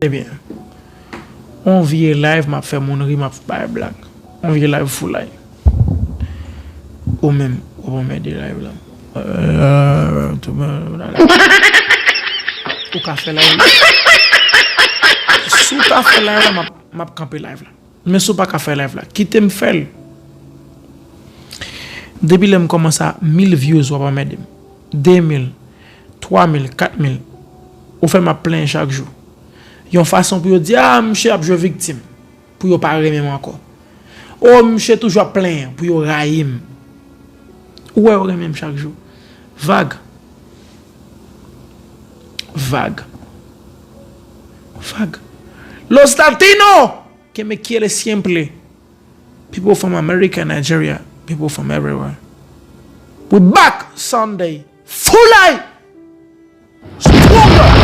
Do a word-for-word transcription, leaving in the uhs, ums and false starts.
Ebyen, on vye live m ap fè moun ri, m ap bay blag. On vye live foulay. Ou menm, w ap anmède live la. Euh, tou- Ou ka fè live la. Si w ka fè live la, m ap, m ap kanpe live la. Men si w pa ka fè live la, kite m fè l. Depi lè m kòmanse a mil views, w ap anmède m. De mil, twa mil, kat mil. Ou fè m ap plenyen chak jou. Yon fason pou yo di, ah, misye ap jwe viktim. Pou yo pa renmen m ankò. Oh, misye toujou ap plenyen, pou yo rayi m. Ou wè yo renmen m chak jou. Vag. Vag. Vag. Los Latinos! Que me quiere siempre. People from America, Nigeria, people from everywhere. We back Sunday. Foulay! Stronger!